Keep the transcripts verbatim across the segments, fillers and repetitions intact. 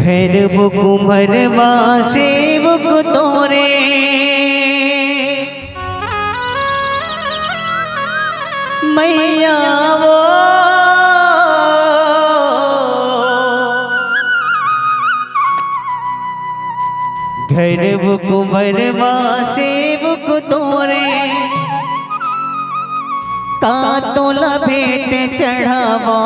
फेर वो कुंभरवा सेवक तोरे मैया वो। घर वो कुंभरवा सेवक तोरे का तोला भेंट चढ़ावो।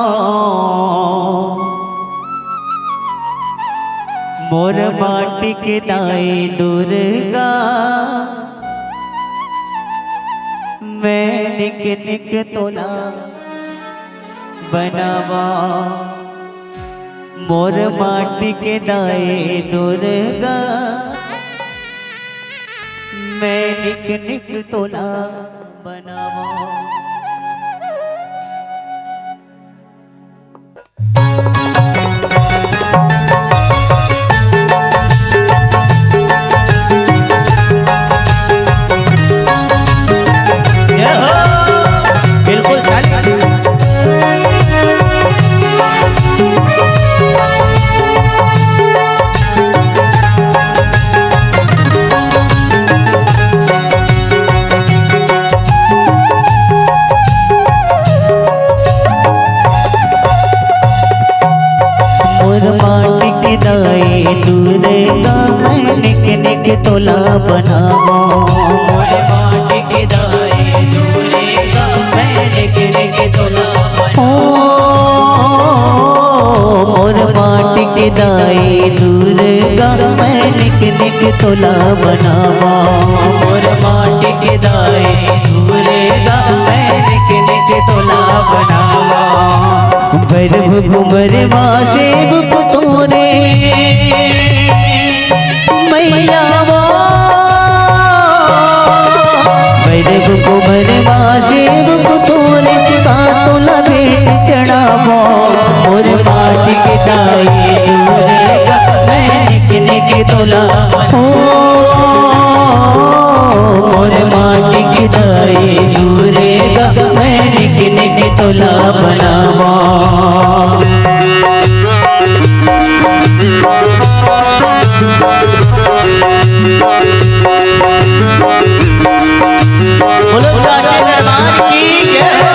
मोर माटी के दाई दुर्गा, मैं निक निक तोला बनावा। मोर माटी के दाई दुर्गा, मैं निक निक तोला बनावा। जय हो। बिल्कुल चालू। मोर माटी के दाई दुर्गा, मैं निक निक तोला बनावो। मोर माटी के दाई दुर्गा, मैं निक निक तोला बनावो। मोर माटी के दाई दुर्गा, मैं निक निक तोला बनावो। मोर माटी के दाई दुर्गा, मैं निक निक तोला बनावो। भैरव कुंवर मा सेवक तोरे मैया वो। भैरव कुंवर मा सेवक तोरे का तोला भेंट चढ़ावो। मोर माटी के दाई दुर्गा, मैं निक निक तोला हो। मोर माटी के दाई दुर्गा, मैं निक निक तोला बनावो। बोलो साचे दरबार की जय हो।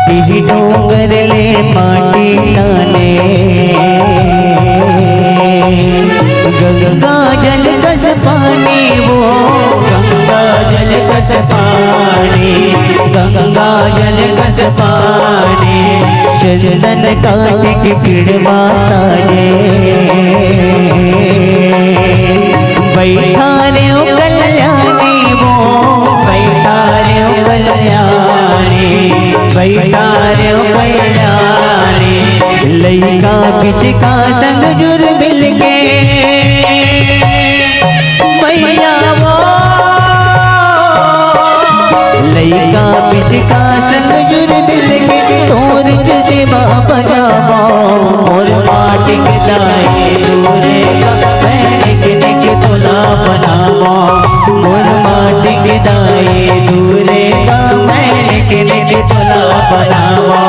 डीह डोंगर ले माटी लाने, गंगा जल कस पानी वो, गंगा जल कस पानी, गंगा जल कस पानी। चंदन काटिक पिड़वा साजे, बैठा रे ओ कल्याणी वो, बैठा रे ओ कल्याणी, बैठा रे ओ कल्याणी। लइका पिचका संग जुर मिलके मैया वो। लइका पिचका संग जुर मिलके तोर चश्मा बनावो। मोर माटी के दाई दुर्गा, मैं निक निक तोला बनावो। मोर माटी के दाई दुर्गा, मैं निक निक तोला बनावो।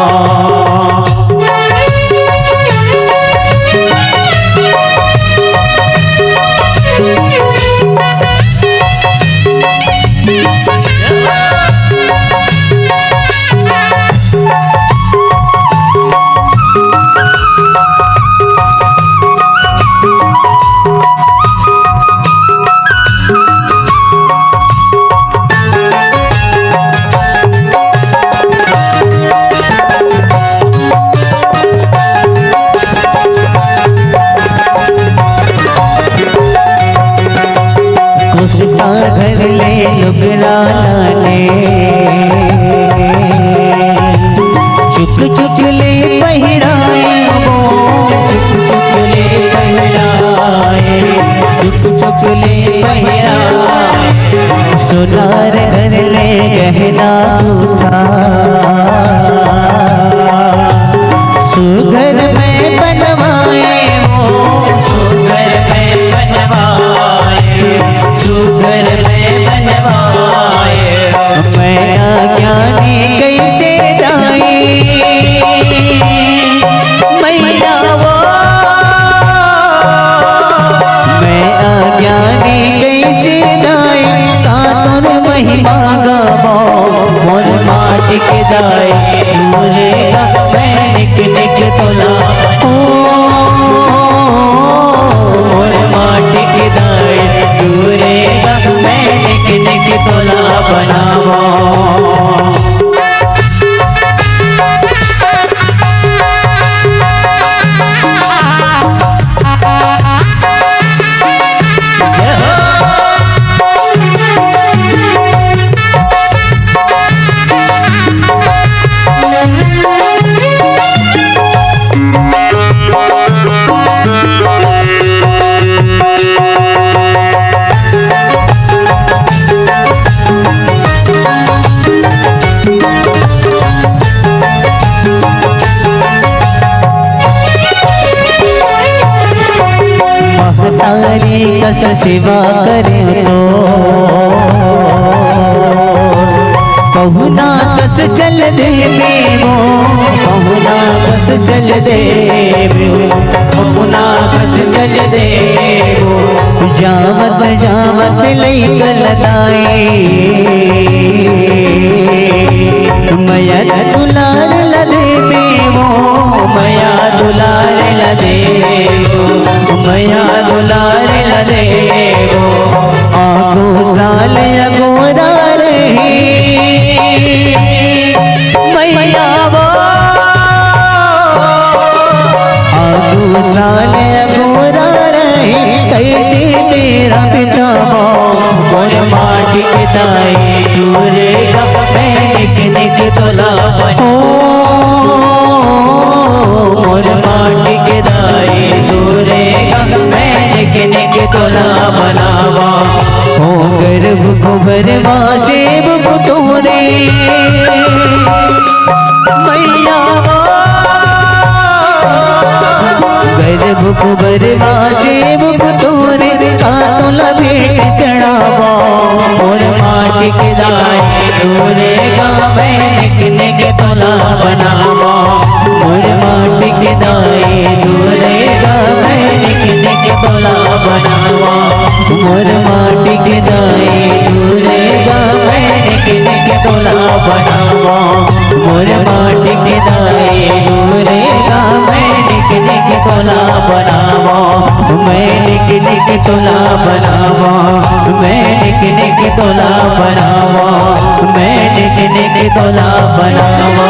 कुसुता घर ले लुगरा लाने, चुक चुक ले पहिराए चुकले पहिरा, सोनार घर ले गहना गूंथा, सुघर में बनवाए वो, सुघर में बनवाए, सुघर में बनवाए। मैं अज्ञानी कैसे दाई, मैया वो, मैं अज्ञानी कैसे दाई, का तोर महिमा गावो, मोर माटी के दाई, तोरे गा मैं निक निक तोला, ओ, मोर माटी के दाई, तोरे गा मैं निक निक तोला बनावो। महतारी कस सेवा करे तो, पहुना कस चल देबे वो, पहुना कस चल देबे वो, पहुना कस चल देबे वो, जावत जावत लइका ल दाई, मया दुलार ल देबे वो, मया दुलार ल देबे वो, मया दुलार ल देबे वो। आगो साल अगोरा रही मैया वो, आगो साल अगोरा रही, कैसे तेरा पिता वो, मोर माटी के दाई, तोरे गा मैं निक निक तोला बना, ओ, मोर माटी के दाई, तोरे गा मैं निक निक तोला बनावा। हो गर्भ कुबर मा सेवक तोरे, मैया वो, गर्भ कुबर मा सेवक तोरे, का तोला भेंट चढ़ावा, मोर माटी के दाई, तोरे गा मैं निक निक तोला बनावा, मोर माटी के दाई, तोरे गा मैं निक निक तोला बनावा, मोर माटी के दाई, तोरे गा मैं निक निक तोला बनावा, मोर माटी के दाई, तोरे गा मैं निक निक तोला बनावा, मैं निक निक तोला बनावा, मैं निक निक तोला बनावा, मैं निक निक तोला बनावा।